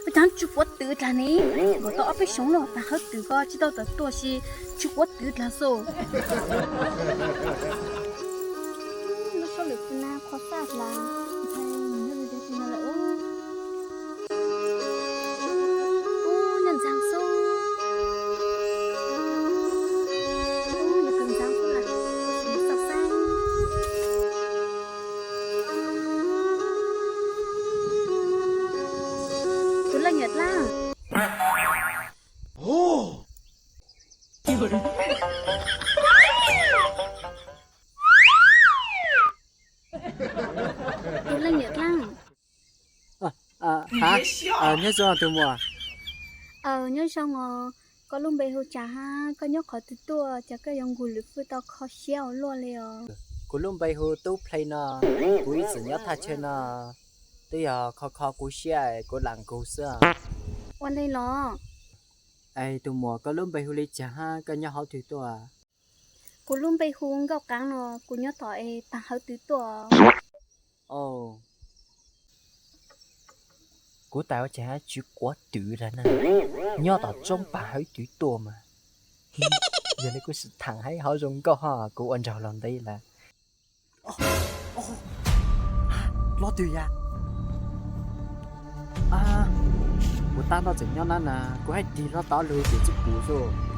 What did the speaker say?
Tag tsw quav twm dlag ne, nkaus tau ob peb xyoos los tag hawb twm ko tsis tau tawm tuaj si, tsw quav twm dlag xwb. Lub suab lwm tus na qhuav faj hla, ntshai nws yog li tias tsis yog lawm. Ub, nyob ntxaag xwb. Ub, yog tus ntxaag xwb lawm, xav xav. Tus leej niam dlaab. Tus leej niam dlaab. Nyob zoo tus muam. Aws, nyob zoo os. Koj lub npe hu cas hab koj nyob qhov twg tuaj, cas koj yuav nqug lwm fwj tau kho siab ua luaj li os? Kuv lub npe hu Tub Plhe no, kuv ib txwm nyob thaj chaw no, twb yog kho kho kuv siab kuv lam nqug xwb. Ua li los? Es tus muam, koj lub npe hu li cas hab koj nyob hauv twg tuaj? Kuv lub npe hu Nkauj Qaav no, kuv nyob tom es taag hawv twg tuaj. Kuv tas ua cas tsw quav twm dlag na, nyob tom tsoob pag hawv twg tuaj mas. Yog li kuj sim thaam hab hauv zoo nkauj ho kuv ua nraug los ntev lawm. Hlob twg yam? Kuv tab tom tseem nyob nab na, kuv hab tig hlob tod lug ces txuj pum xwb.